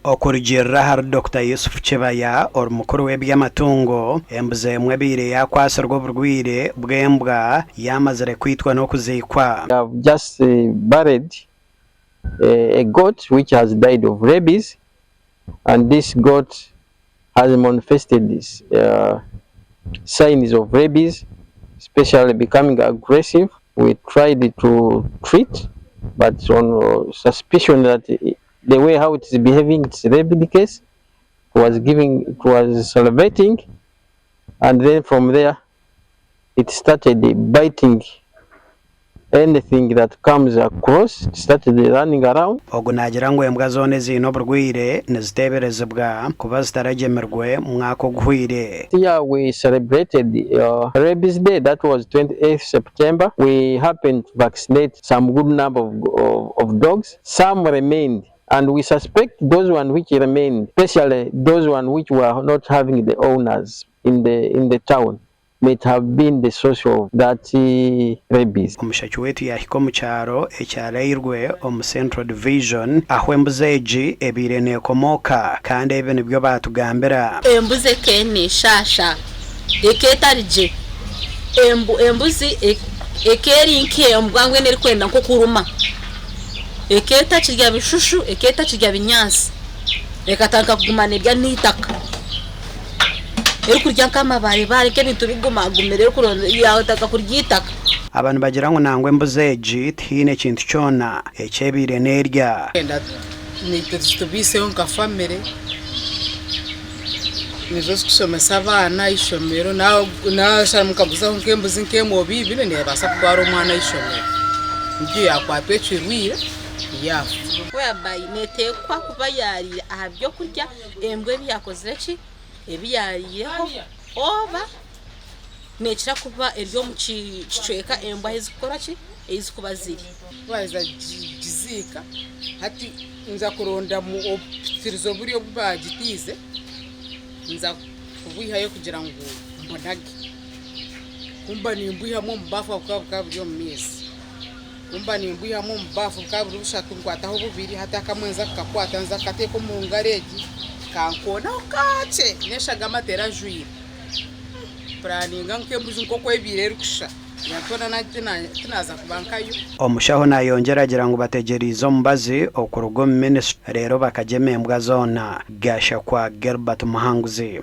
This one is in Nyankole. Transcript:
Okurugiirira ahari Dokita Yusuf Kibaya ori mukuru w'eby'amatungo, embuzi emwe ebaire yaakwatsirwe oburwaire bw'embwa yaamazire kwitwa n'okuziikwa. We have just buried a goat which has died of rabies and this goat has manifested signs of rabies especially becoming aggressive. We tried to treat but on suspicion that the way how it is behaving it's rabid case it was giving it was salivating and then from there it started biting anything that comes across it started running around. Ogu naagira ngu embwa zoona eziine oburwaire niziteeberezibwa kuba zitaragyemirwe mwaka oguhweire. This year we celebrated rabies day that was 28th September we happened to vaccinate some good number of, of, of dogs some remained and we suspect those one which remained especially those one which were not having the owners in the, in the town might have been the source of that rabies. Omushaki waitu yaahika omu kyaro ekyarairwe omu Central Division ahu embuzi egi ebaire neekomooka kandi ebi nibyo baatugambira. Embuzi eke neeshaasha, eka etari gye. Embuzi eka eri nk'embwa mbwenu erikwenda nk'okuruma. Eka etakirya bishushu, eka etakirya binyaatsi, ekatandika kuguma nerya n'eitaka. Erikurya nk'amabaare-baare, nk'ebintu bigumagumire, yaatandika kurya eitaka. Aba nibagira ngu nangwa embuzi egi tihaine kintu kyona eki ebaire nerya. Naitwe tuzitubiiseho nka famire, nizo zikushomesa abaana ah'eishomero, naashara mukaguzaho nk'embuzi nk'emwe oba ibiri neebaasa kutwara omwana ah'eishomero, nikyo yaakwatwa ekirwaire yaafa. Whereby neteekwa kuba yaariire aha by'okurya embwa ebi yaakozire ki, ebi yaariireho oba neekira kuba eri omu kicweka embwa ahu zirikukora ki, ahu zirikuba ziri. Ku baaheza kugiziika, hati nza kuronda obupitirizo buri obu baagitiize, nza kubwihayo kugira ngu mbunage. Ku mba nimbwihamu omu baafu bukaba bukaba buri omu maizi. Ku mba nimbwihamu omu baafu bukaba buri bushatu nkwataho bubiri, hati akamwe nza kukakwata nza kukateeka omu ngaro egi, kankoonaho kakye n'eshagama terajwire. Puraninga nk'embuzi nk'oku ebaire erikushusha. Omushaho nayongyera agira ngu bategyereize omubazi okuruga omu minisitule reero bakagyema embwa zoona. Gashakwa Gilbert Muhanguzi.